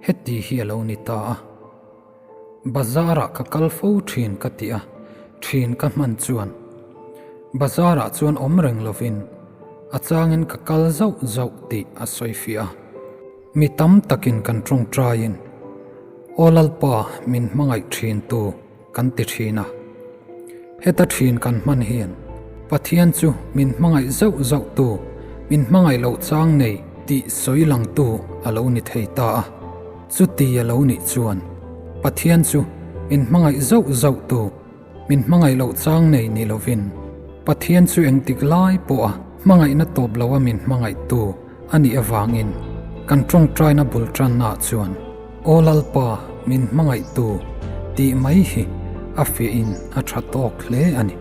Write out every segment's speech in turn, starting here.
Heti hi a lo ni ta a. Bazar-ah ka kal fo thin ka ti a, thin ka hman chuan bazar-ah chuan awm reng lovin a changin ka kal zauh zauh tih a sawi fiah a. Mi tam takin kan tawngtaiin, Aw Lalpa min hmangaih thin tu kan ti thin a. Heta thin kan hman hian Pathian chu min hmangaih zauh zauh tu, min hmangaih loh chang nei tih sawi lang tu a lo ni thei ta a. Chuti a lo nih chuan Pathian chu min hmangaih zauh zauh tu, min hmangaih loh chang nei ni lovin Pathian chu engtik lai pawha hmangaihna tawp loa min hmangaih tu a nih avangin kan tawngtaina bul tannaah chuan Aw Lalpa min hmangaih tu tih mai hi a fiahin a tha tawk hle a ni.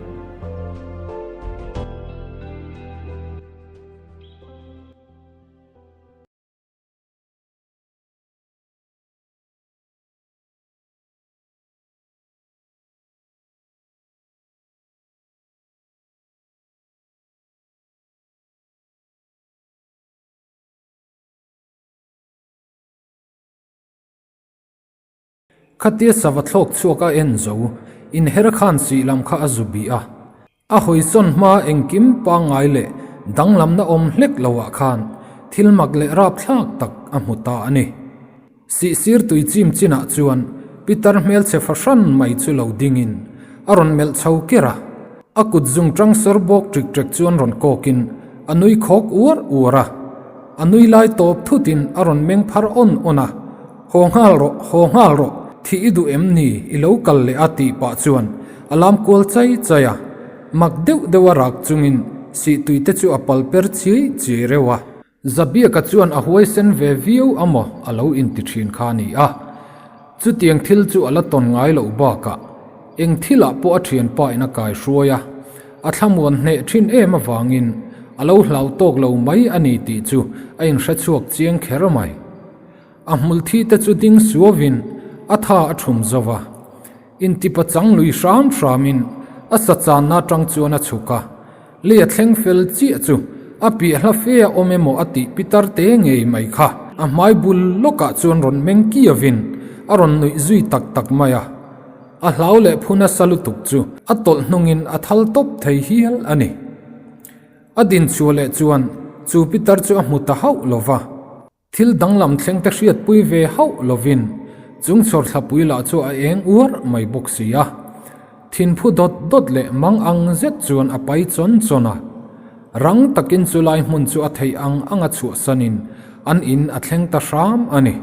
Khatia sava thlawk chhuak a en zo, inher khan sih lam kha a zu bih a. A hawisawn hma engkim pangngai leh danglamna awm hlek loah khan thil mak leh rapthlak tak a hmu ta a ni. Sihsir tui chim chinah chuan Pitar hmelchhe fahran mai chu lo dingin a rawn melh chho ker a. A kut zung tang sawr bawk ṭik ṭek chuan rawn kawkin a nui khawk uar uar a. A nui lai tawp thutin a rawn meng phar awn awn a, Haw nghal rawh, haw nghal rawh, thih i duh em ni, i lo kal leh a tih pah chuan a lam kual chai chai a. Mak deuh deuh a rak chungin sihtui te chu a pal per chiai chiai reuh a. Zabiaka chuan a huaisen ve viau a maw a lo inti thin kha a ni a. Chutiang thil chu a la tawn ngai loh bakah eng thilah pawh a thianpa in a kai hruai a, a thlamuan hneh thin em avangin a lo hlau tawk lo mai a ni tih chu a inhre chhuak chiang kher mai. A hmul thi te chu ding suauin a tha a thum zo va. Intipa chang lui hram hramin a sa channa atang chuan a chhuk a. Lei a thleng fel chiah chu a piah hla fe a awm emaw a tih pitar te ngei mai kha. A hmai bul lawkah chuan rawn meng kiavin a rawn nuih zui tak tak mai a. A hlau leh phu nasa lutuk chu a tawlh hnungin a thal tawp thei hial a ni. A din chhuah leh chuan chu pitar chu a hmu ta hauh lo va. Thil danglam thleng te hriatpui ve hauh lovin chung chhawrthlapui lah chu a eng uar mai bawk si a. Thinphu dawt dawt leh mang ang zet chuan a pai chawn chawn a. Rang takin chu lai hmun chu a theih ang anga chhuahsanin an in a thleng ta hram a ni.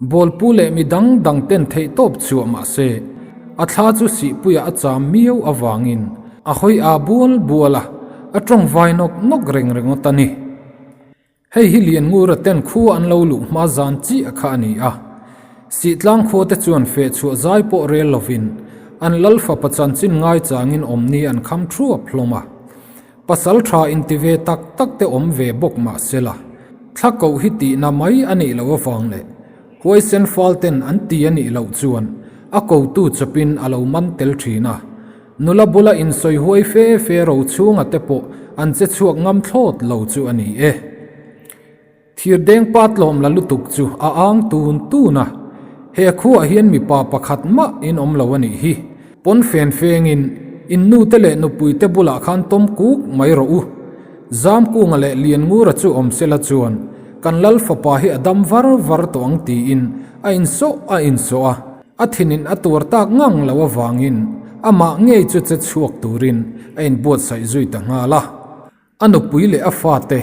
Bawlpu leh mi dang dang ten theih tawp chhuah mah se, a thla chu sihpuiah a cham miau avangin a hawi aa bual bual a, a tawngvai nawk nawk reng ringawt a ni. Hei hi Lianngura ten khua an lo luh hma zan chiah kha a ni a. Sihtlang khua te chuan feh chhuah zai pawh rel lovin an lal fapa chanchin ngai changin awmni an kham thuap hlawm a. Pasal tha inti ve tak tak te awm ve bawk mah sela, thla koh hi tihna mai a nih loh avang leh huaisen fal ten an ti a nih loh chuan a kotu chawpin a lo man tel thin a. Nula bula insawi huai fe fe ro chhunga te pawh an che chhuak ngam thlawt lo chu a ni e. Thirdeng pa tlawm la lutuk chu a ang tun tun a, he khuaah hian mipa pakhat mah in awm lo a nih hi. Pawn fen fengin in nute leh nupuite bulah khan tawm kuk mai rawh u. Zamkunga leh Lianngura chu awm sela chuan kan lal fapa hi a dam var var tawh ang tiin a insawh a insawh a. A thinin a tuar tak ngang lo avangin amah ngei chu che chhuak turin a inbuatsaih zui ta nghal a. A nupui leh a fate,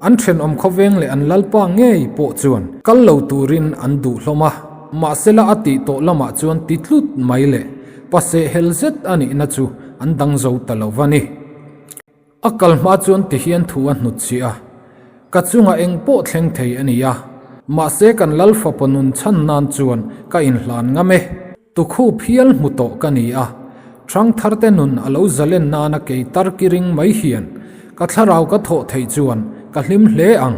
an thenawm khawveng leh an lalpa ngei pawh chuan kal lo turin an duh hlawm a. Mahsela a tih tawh lamah chuan ti tlut mai leh paseh hel zet a nihna chu an dang zo ta lo va ni. A kal hma chuan ti hian thu a hnut chhiah a, Ka chungah eng pawh thleng thei a ni a, mahse kan lal fapa nun chhan nan chuan ka inhlan ngam e. Tukhup hial hmu tawh ka ni a, Thangtharte nun a lo zalen nana kei tarki ring mai hian ka thlarau ka thawh theih chuan ka hlim hle ang.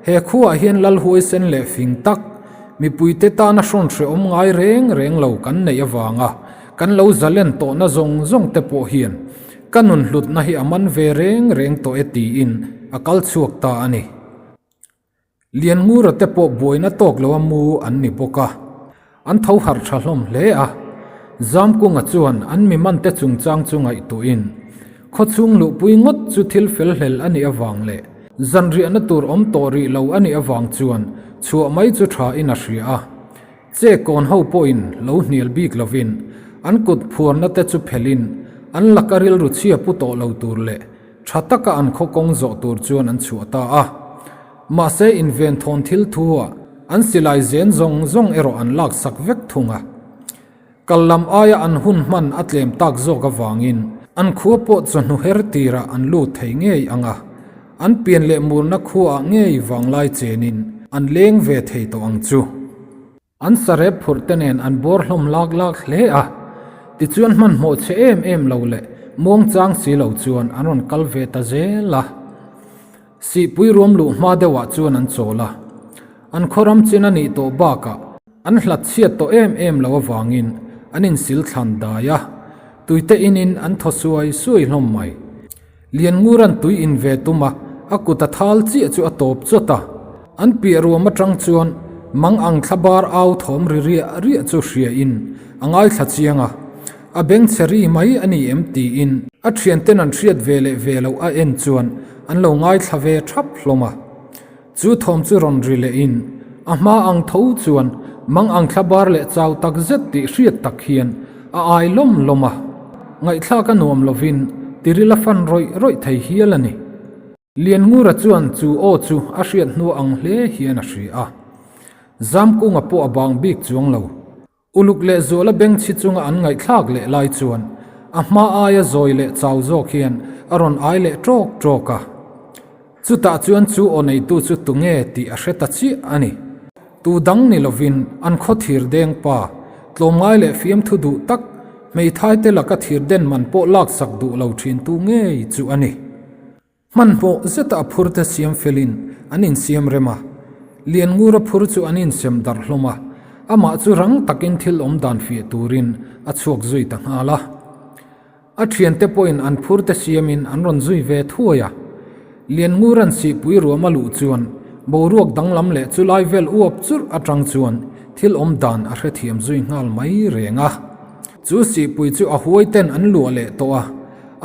He khuaah hian lal huaisen leh fing tak, mipuite tana hrawn hrehawm ngai reng reng lo kan neih avanga kan lo zalen tawhna zawng zawng te pawh hian Ka nun hlutna hi a man ve reng reng tawh e tiin a kal chhuak ta a ni. Lianngura te pawh buaina tawk loa mu an ni bawk a, an tho harh tha hlawm hle a. Zamkunga chuan an mi mante chungchang chu ngaihtuahin, khawchhung luhpui ngawt chu thil fel hlel a nih avang leh zanriahna tur awm tawh rih lo a nih avang chuan chhuah mai chu tha in a hria a. Che kawn ho pawhin lo hnial bik lovin an kut phuarna te chu phelhin an laka rilru chhia pu tawh lo tur leh tha taka an khaw kawng zawh tur chuan an chhuah ta a. Mahse inven thawn thil thu ah an silai zen zawng zawng erawh an lak sak vek thung a. Kal lam aia an hun hman a tlem tak zawk avangin an khua pawh chawhnu her tirah an lut thei ngei ang a, an pian leh murna khuaah ngei vanglai chenin an leng ve thei tawh ang chu. An sarep phurh te nen an bawr hlawm lak lak hle a, tichuan hmanhmawh chhe em em lo leh muangchang si lo chuan an rawn kal ve ta zel a. Sihpui ruam luh hma deuhah chuan an chawl a, an khawram chin a nih tawh bakah an hlat chhiat tawh em em lo avangin an insil thlan dai a, tuite inin an thaw suai suai hlawm mai. Lianngura'n tui in ve tum a, a kut a thal chiah chu a tawp chawt a. An piah ruam atang chuan mang ang thla bar au thawm ri riah riah chu hria in a ngaithla chiang a, a bengchhe ri mai a ni em tiin a thianten an hriat ve leh ve loh a en chuan an lo ngaithla ve thap hlawm a. Chu thawm chu rawn ri lehin a hma ang tho chuan mang ang thla bar leh chau tak zet tih hriat tak hian a ai lawm lawm a, ngaihthlak a nuam lovin tiril a fan rawih rawih thei hial a ni. Lianngura chuan chu aw chu a hriat hnu ang hle hian a hria a, Zamkunga pawh a bang bik chuang lo. Uluk leh zuala bengchhi chunga an ngaihthlak leh lai chuan a hma aia zawi leh chau zawk hian a rawn ai leh tawk tawk a. Chutah chuan chu aw neitu chu tunge tih a hre ta chiah a ni. Tu dang ni lovin an khaw thir deng pa, tlawmngai leh fiamthu duh tak, hmeithai te laka thir den man pawh laksak duh lo thin tu ngei chu a ni. Hmanhmawh zeta a phur te siam felin an insiam rem a, Lianngura phur chu an insem darh hlawm a, amah chu rang takin thil awm dan fiah turin a chhuak zui ta nghal a. A thiante pawhin an phur te siamin an rawn zui ve thuai a. Lianngura'n sihpui ruam a luh chuan boruak danglam leh chu lai vel uap churh atang chuan thil awm dan a hrethiam zui nghal mai reng a. Chu sihpui chu a huai ten an luah leh tawh a,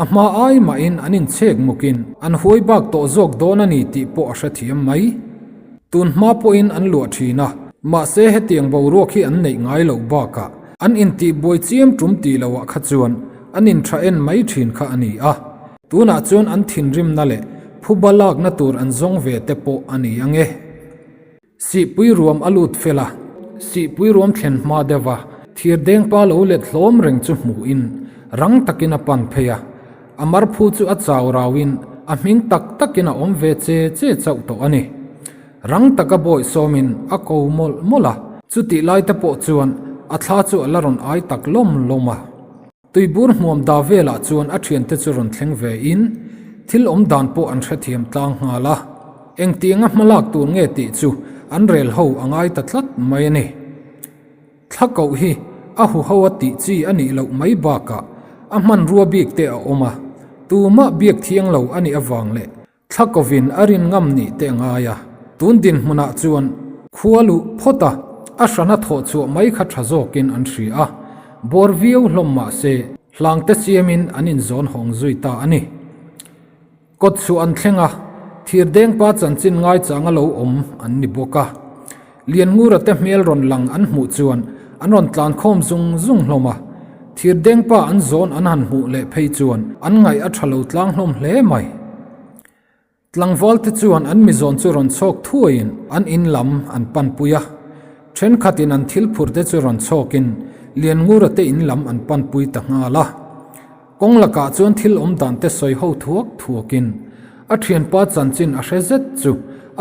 a hma ai mahin an inchhek mukin an huai bak tawh zawk dawn a ni tih pawh a hrethiam mai. Tun hma pawhin an luah thin a, mahse hetiang boruak hi an neih ngai loh bakah an intihbuai chiam tum tih loah kha chuan an intha en mai thin kha a ni a, tunah chuan an thinrimna leh phuba lakna tur an zawng ve te pawh a ni ange. Sihpui ruam a lut fel a, sihpui ruam thlen hma deuh a, thir dengpa lo let hlawm reng chu hmuhin rang takin a pan phei a, a marphu chu a chau rauin a hming tak takin a awm ve che che chauh tawh a ni. Rang taka bawih sawmin a ko mawlh mawlh a, chutih lai te pawh chuan a thla chu a la rawn ai tak lawm lawm a. Tuibur hmuam da velah chuan a thiante chu rawn thleng ve in, thil awm dan pawh an hrethiam tlang nghal a. Engtianga hmalak tur nge tih chu an rel ho a ngai ta tlat mai a ni. Thla koh hi a huho a tih chi a nih loh mai bakah a hmanrua bik te a awm a, tumah biak thiang lo a nih avang leh Thla kovin a rin ngam nih te a ngai a, tun dinhmunah chuan khua luh phawt a, a hrana thawh chhuah mai kha tha zawkin an hria a, bawr viau hlawm mah se hlangte siamin an inzawn hawng zui ta a ni. Kawt chhuah an thleng a, thirdengpa chanchin ngaichang a lo awm an ni bawk a. Lianngura te hmel rawn lang an hmuh chuan an rawn tlan khawm zung zung hlawm a, thirdengpa an zawn an han hmuh leh phei chuan an ngaih a tha lo tlang hlawm hle mai. Tlangval te chuan an mizawn chu rawn chhawk thuaiin an in lam an panpui a, thenkhatin an thil phur te chu rawn chhawkin Lianngura te in lam an panpui ta nghal a. Kawng lakah chuan thil awm dan te sawi ho thuak thuakin a thianpa chanchin a hre zet chu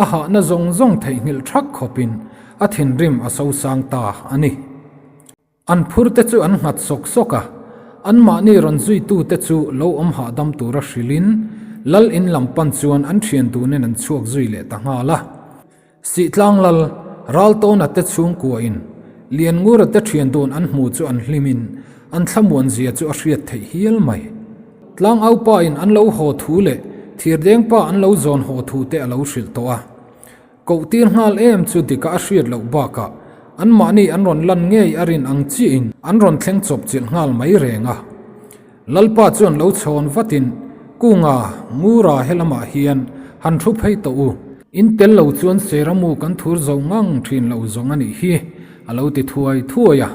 a hahna zawng zawng theihnghilh thak khawpin a thinrim a sosang ta a ni. An phur te chu an nghat sawk sawk a, anmahni rawn zuitu te chu lo awm hahdam tura hrilhin lal in lam pan chuan an thian dunin an chhuak zui leh ta nghal a. Sihtlang lal, Raltawna te chhungkuain Lianngura te thian dun an hmu chu an hlimin an thlamuan zia chu a hriat theih hial mai. Tlangaupa in an lo haw thu leh thirdengpa an lo zawn haw thu te a lo hrilh tawh a. Koh tir nghal em chu dika a hriat loh bakah anmahni an rawn lan ngei a rin ang chiahin an rawn thleng chawp chilh nghal mai reng a. Lalpa chuan lo chhawn vatin, Kunga, Ngura helamah hian han thu phei tawh u. In tel lo chuan Seramu kan thur zo ngang thin lo zawng a nih hi, a lo ti thuai thuai a.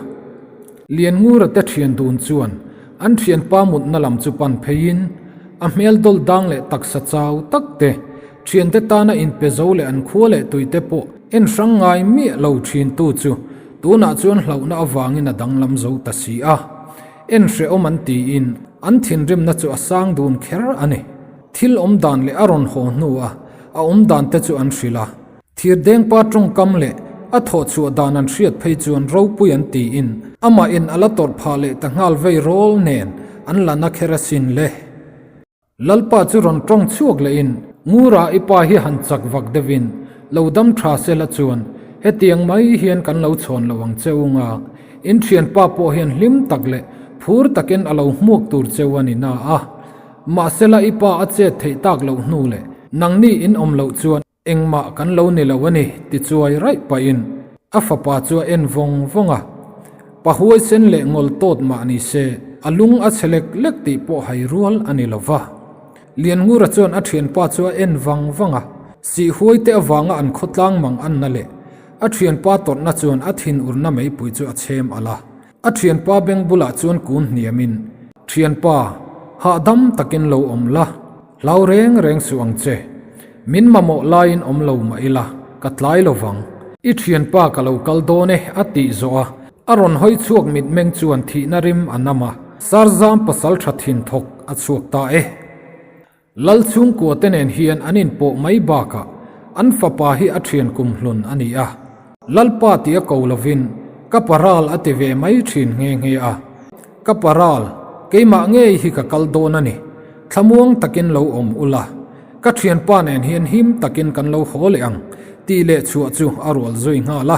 Lianngura te thian dun chuan an thianpa mutna lam chu pan pheiin a hmel dawlh dang leh taksa chau tak te, Thiante tana inpe zo leh an khua leh tuite pawh en hrang ngai miah lo thintu chu tunah chuan hlauhna avangin a danglam zo ta si a. En hrehawm an tiin an thinrimna chu a sang dun kher a ni. Thil awm dan leh a rawn haw hnua a awm dan te chu an hrilh a. Thirdengpa tawngkam leh a thawhchhuah dan an hriat phei chuan ropui an tiin amahin a la tawrh phah leh ta nghal vei rawl nen an la na kher asin le. Lalpa chu rawn tawng chhuak lehin, Ngura i pa hi han chak vak deuhin, lo dam tha se la chuan, hetiang mai hian kan lo chhawn lo ang che u nga, in thianpa pawh hian hlim tak leh phur takin a lo hmuak tur che u a ni na a. Mahsela i pa a chet theih tak loh hnu leh nangni in awm loh chuan, Engmah kan lo ni lo a ni, ti chuai raih pahin a fapa chu a en vawng vawng a. Pa huaisen leh ngawl tawt mah ni se, a lung a chhe lek lek tih pawh hai rual a ni lo va. Lianngura chuan a thianpa chu a en vang vang a, sih huaite avanga an khawtlang mang anna leh a thianpa tawrhna chuan a thinurna meipui chu a chhem alh a. A thianpa beng bulah chuan kun hniamin, Thianpa, hahdam takin lo awm la. Hlau reng reng suh ang che. Min mamawh laiin awm lo mah ila, ka tlai lo vang. I thianpa ka lo kal dawn e, a tih zawh a. A rawn hawi chhuak mitmeng chuan thihna rim a nam a, Sarzam pasal tha thin thawk a chhuak ta e. Lal chhungkua te nen hian an inpawh mai bakah an fapa hi a thian kumhlun a ni a. Lalpa tih a ko lovin ka paral a ti ve mai thin nghe nghe a. Ka paral, keimah ngei hi ka kal dawn a ni. Thlamuang takin lo awm ula, ka thianpa nen hian him takin kan lo haw leh ang, tih leh chhuah chu a rual zui nghal a.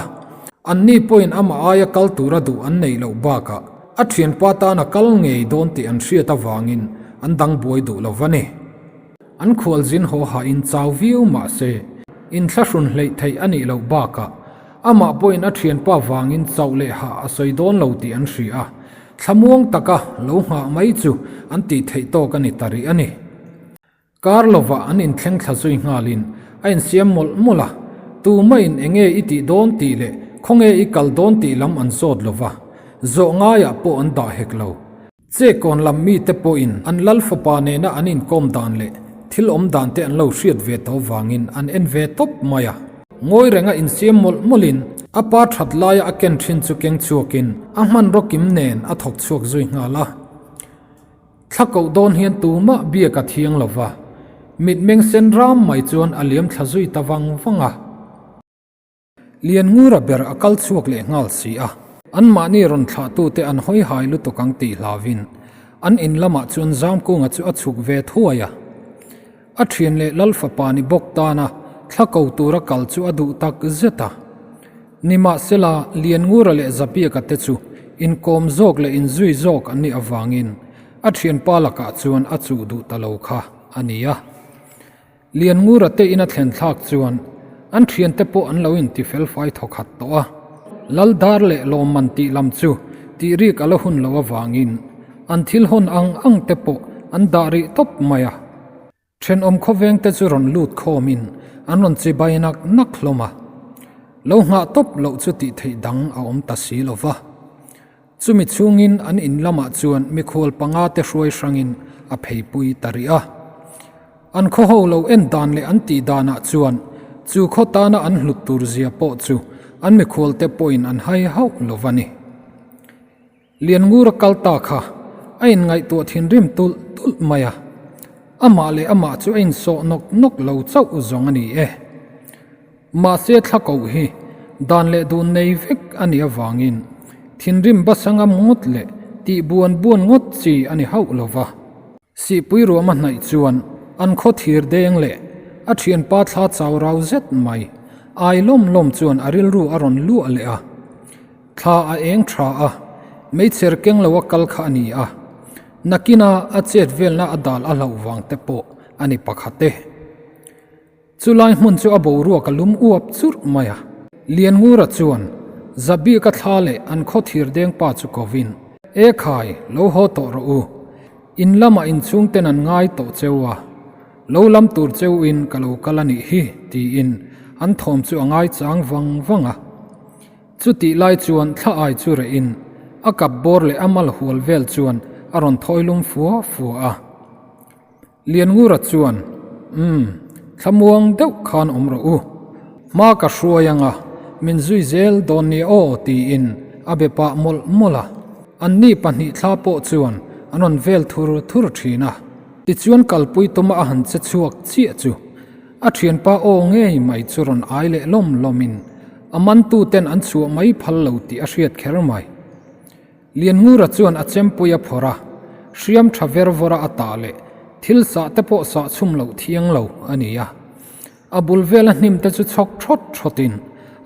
Anni pawhin amah aia kal tura duh an neih loh bakah a thianpa tan a kal ngei dawn tih an hriat avangin an dang buai duh lo va ni. An khualzin haw hahin chau viau mah se, inthlahrun hleih theih a nih loh bakah amah pawhin a thianpa vangin chauh leh hah a sawi dawn lo tih an hria a, thlamuang taka lo nghah mai chu an tih theih tawk a ni ta rih a ni. Kar lovah an inthleng thla zui nghalin a insiam mawlh mawlh a, tumahin enge i tih dawn tih leh khawnge i kal dawn tih lam an zawt lova, zawh ngaiah pawh an dah hek lo. Chekawn lam mite pawhin an lal fapa nena an inkawm dan leh thil awm dan te an lo hriat ve tawh vangin an en ve tawp mai a. Ngawi renga insiam mawlh mawlhin a pa that laia a ken thin chu keng chhuakin a hmanraw kim nen a thawk chhuak zui nghal a. Thla koh dawn hian tumah biak a thiang lo va, mitmeng sen ram mai chuan a liam thla zui ta vang vang a. Lianngura ber a kal chhuak leh nghal si a, anmahni rawn thlahtute an hawi hai lutuk ang tih hlauvin an in lamah chuan Zamkunga chu a chhuk ve thuai a. A thian leh Lal fapa ni bawk tana thla ko tura kal chu a duh tak zet a. Nimahsela, Lianngura leh Zabiaka te chu inkawm zawk leh inzui zawk an nih avangin a thianpa lakah chuan a chuh duh ta lo kha a ni a. Lianngura te ina thlen thlak chuan an thiante pawh an lo inti felfai thawkhat tawh a, Laldar leh lawmman tih lam chu tih rik a la hun lo avangin an thil hawn ang ang te pawh an dah rih tawp mai a. Thenawm khawveng te chu rawn lut khawmin an rawn chibai nak nak hlawm a, lo nghah tawp loh chu tih theih dang a awm ta si lo va. Chumi chhungin an in lamah chuan mikhual panga te hruai hrangin a pheipui ta rih a. An khaw ho lo en dan leh an tih danah chuan chu khaw tana an hlut tur zia pawh chu an mikhual te pawhin an hai hauh lo va ni. Lianngura kal ta kha a inngaihtuah thinrim tulh tulh mai a. Amah leh amah chu a insawh nawk nawk lo chauh zawng a ni e. Mahse thla koh hi dan leh dun nei vek a nih avangin thinrim basa ngam ngawt leh tih buan buan ngawt chi a ni hauh lo va. Sihpui ruam a hnaih chuan an khaw thir deng leh a thianpa thla chau rau zet mai ai lawm lawm chuan a rilru a rawn luah leh a. Thla a eng tha a, meichher keng lo a kal kha a ni a, nakina a chet velna a dal a hlauh vang te pawh a ni pakhat e. Chulai hmun chu a boruak a lum uap churh mai a. Lianngura chuan Zabika thla leh an khaw thir deng pa chu kovin, E khai, lo haw tawh rawh u. In lamah inchhungten an ngai tawh cheu a. Lo lam tur cheu in ka lo kal a nih hi, tiin an thawm chu a ngai chang vang vang a. Chutih lai chuan thla ai chu reh in a kap bawr leh a mal hual vel chuan a rawn thawi lum fua fua a. Lianngura chuan, Umm, thlamuang deuh khan awm rawh u. Hma ka hruai anga min zui zel dawn nia aw, tiin a be pah mawlh mawlh a. Anni pahnih thla pawh chuan an rawn vel thur thur thin a. Tichuan kalpui tuma a han che chhuak chiah chu a thianpa aw ngei mai chu rawn ai leh lawm lawmin a mantu ten an chhuah mai phal lo tih a hriat kher mai. Lianngura chuan a chempui a phawrh a, hriam tha ver vawra a tah leh thil sah te pawh sah chhum loh thiang lo a ni a. A bul vela hnim te chu chhawk thawt thawtin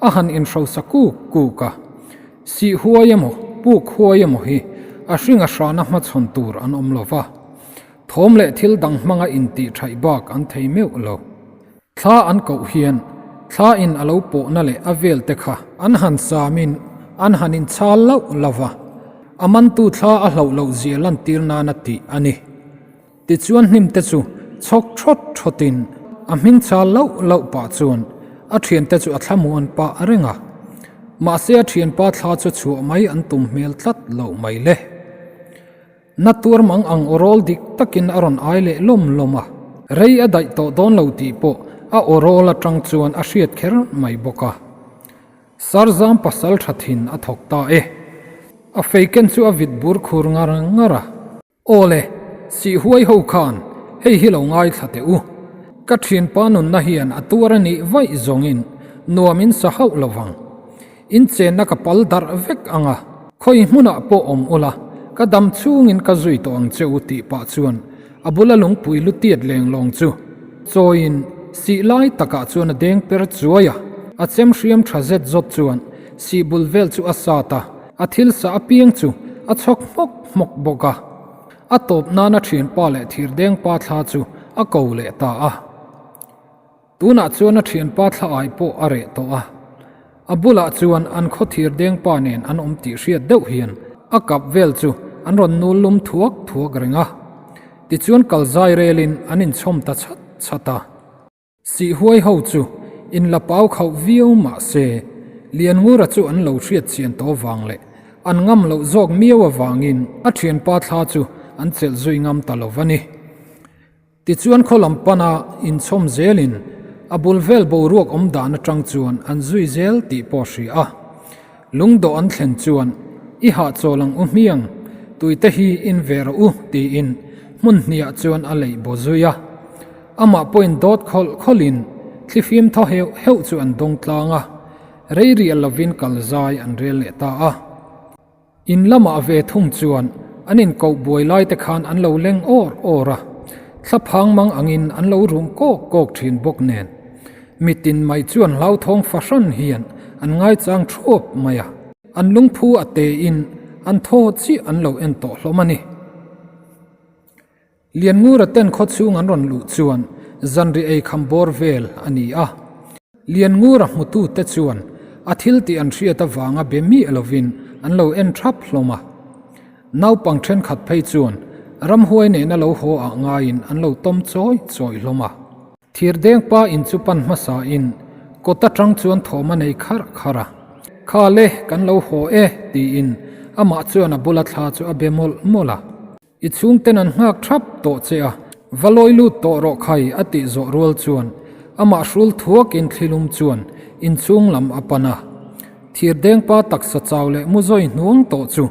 a han inhrosa kuk kuk a. Sih huai emaw, puk huai emaw hi a hring a hrana hmachhawn tur an awm lo va. Thawm leh thil dang hmanga intih thaih bak an thei meuh lo. Thla an koh hian thla in a lo pawhna leh a vel te kha an han samin an han inchhal lauh lauh va, a mantu thla a hlauh loh zia lantir nana tih a ni. Tichuan hnim te chu chhawk thawt thawtin a hming chal lauh lauh pah chuan a thiante chu a thlamuan pah reng a. Mahse a thianpa thla chu chhuah mai an tum hmel tlat loh mai le. Na tuar mang ang aw rawl dik takin a rawn ai leh lawm lawm a. Rei a daih tawh dawn lo tih pawh a aw rawl atang chuan a hriat kher mai bawk a. Sarzam pasal tha thin a thawk ta e. A feiken chu a vit bur khur ngar ngar a. Aw le, sih huai ho khan hei hi lo ngaithla teh u. Ka thianpa nunna hian a tuar a nih vaih zawngin nuam in sa hauh lo vang. In chenna ka pal darh vek ang a, khawi hmunah pawh awm ula, ka dam chhungin ka zui tawh ang che u tih pah chuan a bula lungpui lu tiat leng lawng chu chawiin sih lai takah chuan a deng per chuai a. A chem hriam tha zet zawt chuan sih bul vel chu a sat a. A thil sa apiang chu a chhawk hmawk hmawk bawk a, a tawp nana thianpa leh thirdengpa thla chu a ko leh ta a. Tunah chuan a thianpa thla ai pawh a reh tawh a, a bulah chuan an khaw thirdengpa nen an awm tih hriat deuh hian a kap vel chu an rawn nul lum thuak thuak reng a. Tichuan kal zai relin an inchhawm ta chhat chhat a. Sih huai ho chu in la pau khauh viau mah se, Lianngura chu an lo hriat chian tawh vang leh an ngam loh zawk miau avangin a thianpa thla chu an chelh zui ngam ta lo va ni. Tichuan khaw lam pana inchhawm zelin a bul vel boruak awm dan atang chuan an zui zel tih pawh hria a. Lungdawh an thlen chuan i hahchawl ang u hmiang, tuite hi in ve rawh u tiin hmun hniah chuan a leih baw zui a. Amah pawhin dawt khawlh khawlhin thlifim thaw heuh heuh chu an dawng tlang a, rei rial lovin kal zai an rel leh ta a. In lamah ve thung chuan an inkoh buai lai te khan an lo leng awr awr a, thlaphang mang angin an lo rum kawk kawk thin bawk nen. Mitin mai chuan hlauthawng fahran hian an ngaichang thuap mai a, an lungphu a tein an thaw chiah an lo en tawh hlawm a ni. Lianngura ten khaw chhung an rawn luh chuan zanri ei kham bawr vel a ni a. Lianngura hmutu te chuan a thil tih an hriat avanga be miah lovin an lo en thap hlawm a. Naupang thenkhat phei chuan ramhuai nena lo haw ah ngaiin an lo tawm chawi chawi hlawm a. Thirdeng pa in chu pan hmasa in kawt atang chuan thawm a nei kharh kharh a. Kha le, kan lo haw e, tiin amah chuan a bula thla chu a be mawlh mawlh a. I chhungten an nghak thap tawh che a, va lawi lut tawh rawh khai a tih zawh rual chuan amah hrul thuakin thlilum chuan inchhung lam a pan a. Thirdengpa taksa chau leh mu zawi hnuang tawh chu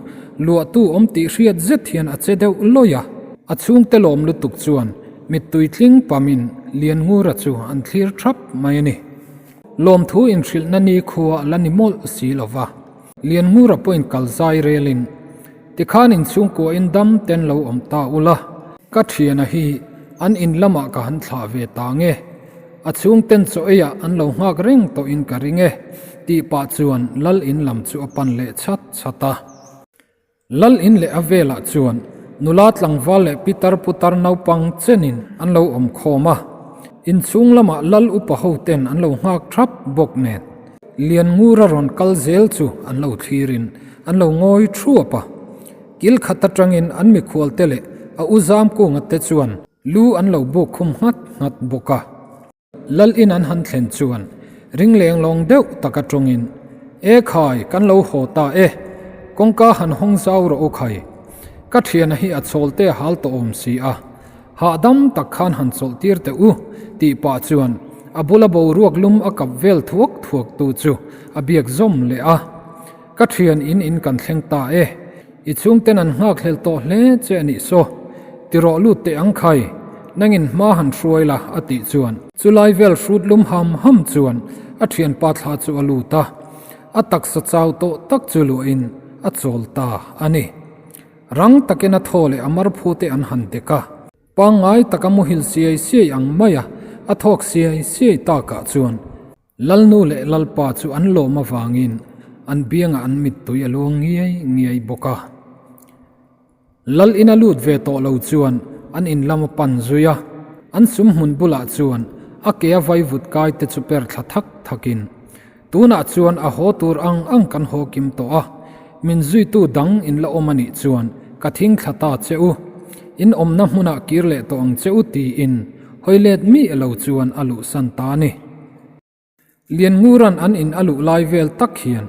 luahtu awm tih hriat zet hian a che deuh lawih a. A chhungte lawm lutuk chuan mittui tling pamin Lianngura chu an thlir thap mai a ni. Lawmthu inhrilhna ni khua la ni mawlh si lo va. Lianngura pawhin kal zai relin, Tikhan inchhungkuahin dam ten lo awm ta ula, ka thiana hi an in lamah ka han thlah ve ta nge, a chhungten chaw eiah an lo nghak reng tawhin ka ring e, tih pah chuan lal in lam chu a pan leh chhat chhat a. Lal in leh a velah chuan nula tlangval leh pitar putar naupang chenin an lo awm khawm a. Inchhung lamah lal upa ho ten an lo nghak thap bawk nen Lianngura rawn kal zel chu an lo thlirin an lo ngawi thuap a. Kil khat atangin an mikhual te leh a u Zamkunga te chuan lu an lo buk khum nghat nghat bawk a. Lal in an han thlen chuan ring leng lawng deuh tak atangin, E khai, kan lo haw ta e, kawngka han hawng zau rawh u khai. Ka thiana hi a chawl te a hal tawh awm si a, hahdam tak khan han chawlh tir teh u, tih pah chuan a bula boruak lum a kap vel thuak thuak tu chu a biak zawm leh a. Ka thian in in kan thleng ta e. I chhungten an nghakhlel tawh hle che a nih saw. Ti rawh lut teh ang khai, nangin hma han hruai la a tih chuan. Chulai vel hrut lum ham ham chuan a thianpa thla chu a lut a, a taksa chau tawh tak chu luahin a chawl ta a ni. Rang takin a thaw leh a marphu te an han dek a. Pangngai taka muhil siai siai ang maia a thawk siai siai takah chuan Lalnu leh Lalpa chu an lawm avangin an biangah an mittui a luang ngiai ngiai bawk a. Lal ina lut ve tawh lo chuan an in lam a pan zui a, an sum hmun bulah chuan a ke a vaivut kai te chu per thla thak thakin, Tunah chuan a haw tur ang ang kan haw kim tawh a, min zuitu dang in la awm a nih chuan ka thing thla ta che u, in awmna hmunah kir leh tawh ang che u tiin hawi let miah lo chuan a luhsan ta a ni. Lianngura'n an in a luh lai vel tak hian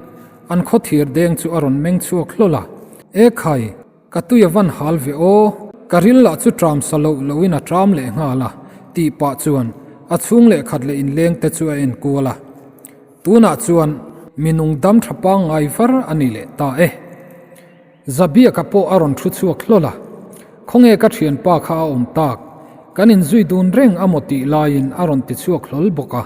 an khaw thir deng chu a rawn meng chhuak hlawl a, E khai, ka tui a van hal ve aw, ka ril lah chu ṭam sa loh lohin a ṭam leh nghal a, tih pah chuan a chhung leh khat leh inleng te chu a en kual a. Tunah chuan mi nung dam ṭha pangngai var a ni leh ta e. Zabiaka pawh a rawn thu chhuak hlawl a, Khawnge ka thianpa kha a awm tak, kan inzui dun reng a maw tih laiin a rawn ti chhuak hlawl bawk a.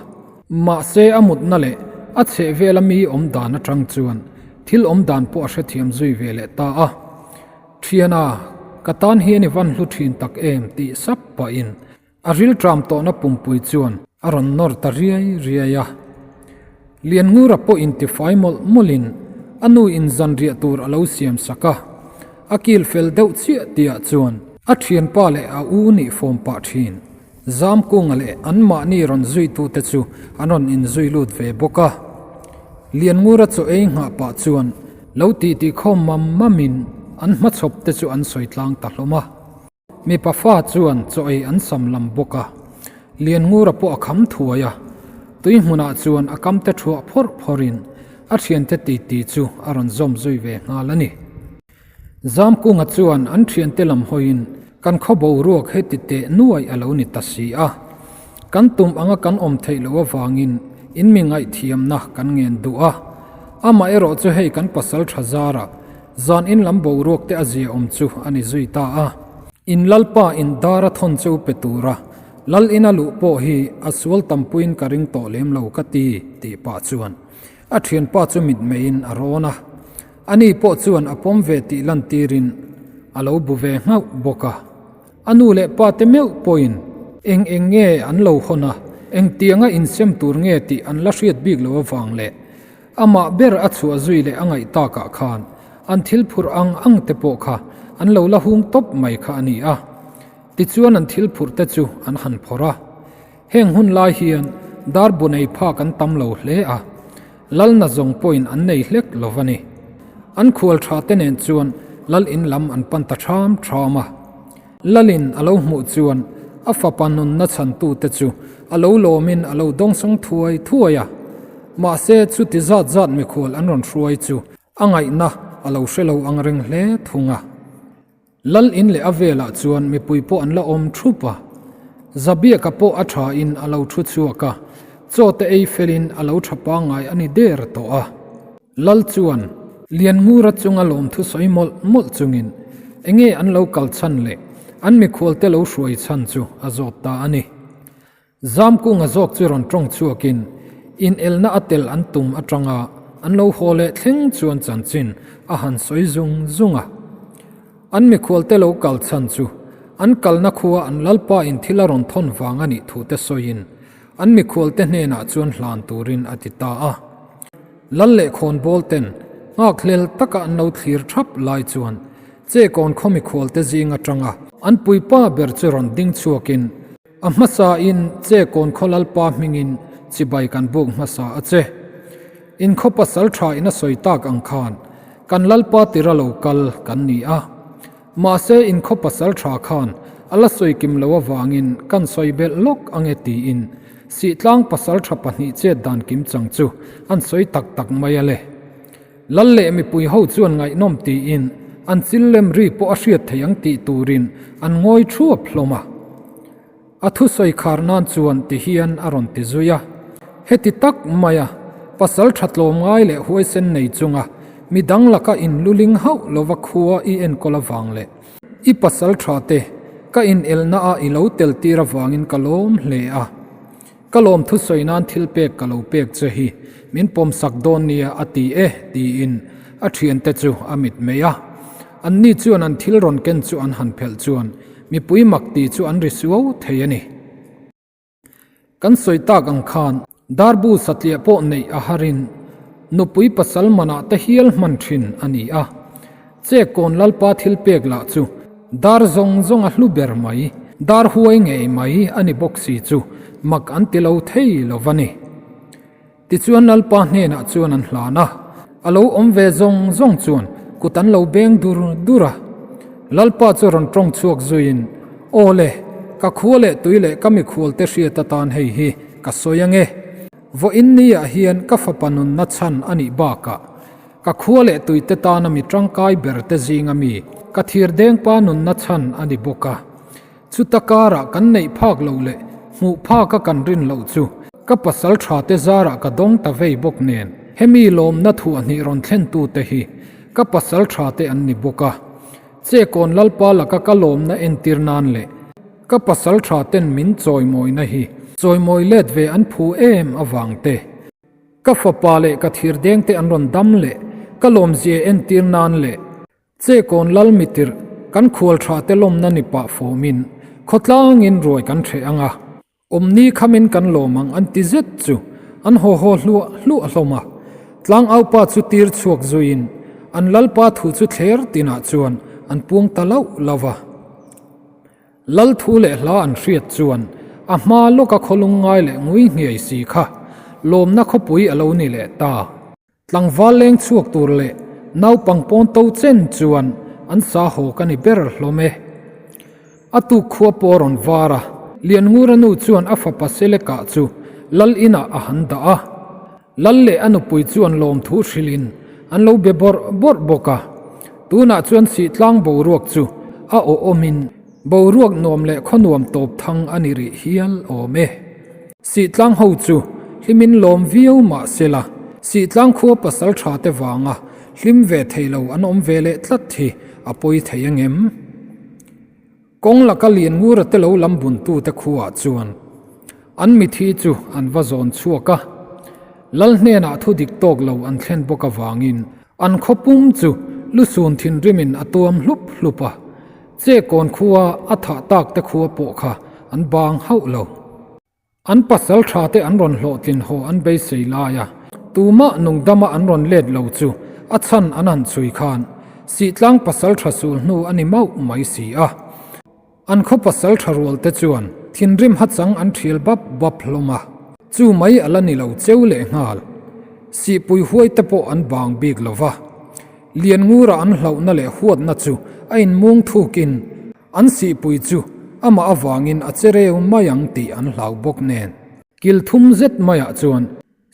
Mahse a mutna leh a chhehvela mi awm dan atang chuan thil awm dan pawh a hrethiam zui ve leh ta a. Thiana, ka tan hian i van hlu thin tak em tih sap pahin A rilṭam tawhna pumpui chuan a rawn nawr ta riai riai a. Lianngura pawh intifai mawlh mawlhin a nu in zanriah tur a lo siam sak a. A kil fel deuh chiah tihah chuan a ṭhianpa leh a u nih fawm pah ṭhin. Zamkunga leh anmahni rawn zuitute chu an rawn inzui lut ve bawk a. Lianngura chaw ei nghah pah chuan lo titi khawm mam mamin an hmachhawp te chu an sawi tlang ta hlawm a. Mipa fa chuan chaw ei an sam lam bawk a, Lianngura pawh a kham thuai a, tui hmunah chuan a kamte thuah phawrh phawrhin a thiante titi chu a rawn zawm zui ve nghal a ni. Zamkunga chuan an thiante lam hawiin kan khaw boruak heti teh nuai a lo ni ta si a, kan tum anga kan awm theih loh avangin in mi ngaihthiamna kan ngen duh a, amaherawh chu hei kan pasal tha zarah Zan in lam boruak te a zia awm chu a ni zui ta a. In Lalpa in dar a thawn cheu pe tura Lal ina luh pawh hi a sual tampuiin ka ring tawh lem lo ka ti, tih pah chuan a thianpa chu mitmeiin a rawn a. Ani pawh chuan a pawm ve tih lantirin a lo bu ve nghauh bawk a. A nu leh pa te meuh pawhin eng eng nge an lo hawn a, engtianga insem tur nge tih an la hriat bik loh avang leh Amah ber a chhuah zui leh a ngaih takah khan an thil phurh ang ang te pawh kha an lo la hung tawp mai kha a ni a. Tichuan an thil phurh te chu an han phawrh a. Heng hun lai hian dar bu nei phak an tam lo hle a, Lalna zawng pawhin an nei hlek lo va ni. An khual tha te nen chuan Lal in lam an pan ta ṭham ṭham a. Lalin a lo hmuh chuan a fapa nunna chhantute chu a lo lawmin a lo dawngsawng thuai thuai a. Mahse, chuti zat zat mikhual an rawn hruai chu a ngaihna a lo hre lo ang reng hle thung a. Lal in leh a velah chuan mipui pawh an la awm thup a. Zabiaka pawh a thain a lo thu chhuak a, chaw te ei felin a lo tha pangngai a ni der tawh a. Lal chuan Lianngura chunga lawmthu sawi mawlh mawlh chungin enge an lo kal chhan leh an mikhualte lo hruai chhan chu a zawt ta a ni. Zamkunga zawk chu rawn tawng chhuakin inelna a tel an tum atanga an lo haw leh thleng chuan chanchin a han sawi zung zung a. An mikhualte lo kal chhan chu an kalna khua an Lalpa in thil a rawn thawn vang a nih thute sawiin an mikhualte hnenah chuan hlan turin a ti ta a. Lal leh khawnbawl ten nghakhlel taka an lo thlir thap lai chuan Chekawn khaw mikhualte zing atanga an puipa ber chu rawn ding chhuakin. A hmasain che kawn khaw Lalpa hmingin chibai kan buk hmasa a che. In khaw pasal tha in a sawi tak ang khan kan Lalpa tira lo kal kan ni a. Mahse in khaw pasal tha khan a la sawi kim lo avangin kan sawi belh lawk ang e tiin Sihtlang pasal tha pahnih chet dan kim chang chu an sawi tak tak mai a le. Lal leh mipui ho chuan ngaihnawm tiin an chil lem ri pawh a hriat thei ang tih turin an ngawi thuap hlawm a. A thusawi khar nan chuan ti hian a rawn ti zui a, Heti tak maia pasal tha tlawm ngai leh huaisen nei chunga midang laka inluling hauh lova khua i enkawl avang leh i pasal tha te ka inelna a i lo tel tir avangin ka lawm hle a. Ka lawm thusawi nan thil pek ka lo pek che hi min pawmsak dawn nia a ti e tiin a thiante chu a mit mai a. Anni chuan an thil rawn ken chu an han phelh chuan mipui mak tih chu an ri suau thei a ni. Kan sawi tak ang khan darbu satliah pawh neih a harin nupui pasal manah te hial hman thin a ni a. Che kawn Lalpa thil pek lah chu dar zawng zawng a hlu ber mai, dar huai ngei mai a ni bawk si chu mak an ti lo thei lo va ni. Tichuan Lalpa hnenah chuan an hlan a, a lo awm ve zawng zawng chuan kut an lo beng dur dur a. Lalpa chu rawn tawng chhuak zuiin, Aw le, ka khua leh tui leh ka mikhualte hriat atan hei hi ka sawi ange. Vawiin niah hian ka fapa nunna chhan a nih bakah, Ka khua leh tuite tana mi tangkai ber te zinga mi ka thir dengpa nunna chhan a ni bawk a. Chuta karah kan neih phak loh leh hmuh phaka kan rin loh chu ka pasal tha te zarah ka dawng ta vei bawk nen hemi lawmna thuahhnih rawn thlen tute hi ka pasal tha te an ni bawk a. Che kawn Lalpa laka ka lawmna entir nan leh ka pasal tha ten min chawimawina hi chawimawi let ve an phu em avang te. Ka fapa leh ka thirdeng te an rawn dam leh ka lawmzia entir nan leh che kawn lal mitirh kan khual tha te lawmna ni pah fawmin khawtlangin ruai kan hreh ang a, awmni khamin kan lawm ang an ti zet chu an haw haw hluah hluah hlawm a. Tlangaupa chu tir chhuak zuiin an lalpa thu chu thler tinah chuan an puang ta lauh lauh a. Lal thu leh hla an hriat chuan a hma lawka khawlung ngai leh ngui nghiai si kha lawmna khawpui a lo ni leh ta. Tlangval leng chhuak tur leh naupang pawn to chen chuan an sa haw ka ni ber hlawm e. A tuk khua pawh a rawn var a, Lianngura nu chuan a fapa Seleka chu Lal inah a han dah a. Lal leh a nupui chuan lawmthu hrilhin an lo be bawrh bawrh bawk a. Tunah chuan Sihtlang boruak chu a awhawmin boruak nuam leh khaw nuam tawp thang a ni rih hial awm e. Sihtlang ho chu hlimin lawm viau mah sela, Sihtlang khua pasal tha te vanga hlim ve thei lo an awm ve leh tlat hi a pawi thei angem? Kawng laka Lianngura te lo lam buntute khuaah chuan an mithi chu an va zawn chhuak a, Lal hnenah thu dik tawk lo an thlen bawk avangin an khaw pum chu lusun thinrimin a tuam hlup hlup a, che kawn khua a thah tak te khua pawh kha an bang hauh lo. An pasal tha te an rawn hlawhtlin haw an beisei lai a, tumah nungdama an rawn let lo chu a chhan an han chhui khan Sihtlang pasal tha sul hnu a ni mauh mai si a. An khaw pasal tha rual te chuan thinrim hachang an thial bap bap hlawm a, chu mai a la ni lo cheu leh nghal. Sihpui huai te pawh an bang bik lo va, Lianngura an hlauhna leh huatna chu a inmung thukin An sihpui chu amah avangin a che reu mai ang tih an hlau bawk nen. Kil thum zet maiah chuan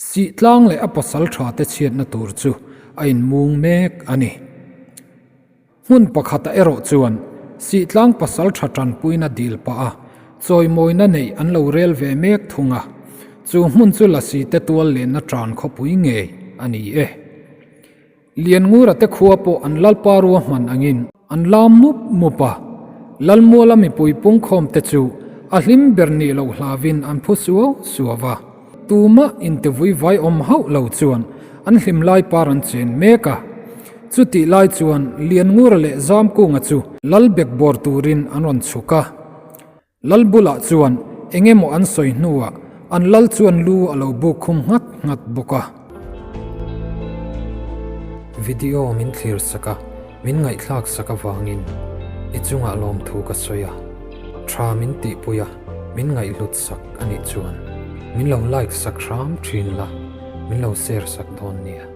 Sihtlang leh a pasal tha te chhiatna tur chu a inmung mek a ni. Hmun pakhatah erawh chuan Sihtlang pasal tha tanpuina dil pah a chawimawina neih an lo rel ve mek thung a, chu hmun chu Lasi te tual lenna tan khawpui ngei a ni e. Lianngura te khua pawh an Lalpa ruahman angin an lam mup mup a, Lalmuala mipui pungkhawm te chu a hlim ber nih loh hlavin an phu suau suau a, tumah intevui vai awm hauh lo chuan an hlim lai par an chen mek a. Chutih lai chuan Lianngura leh Zamkunga chu Lal bekbawr turin an rawn chhuk a. Lal bulah chuan eng emaw an sawi hnuah an lal chuan lu a lo buk khum nghat nghat bawk a. Video min thlir sak a, min ngaihthlak sak avangin i chungah lawmthu ka sawi a, tha min tihpui a. Min ngaihhlut sak a nih chuan min lo like sak hram thin la, min lo share sak dawn nia.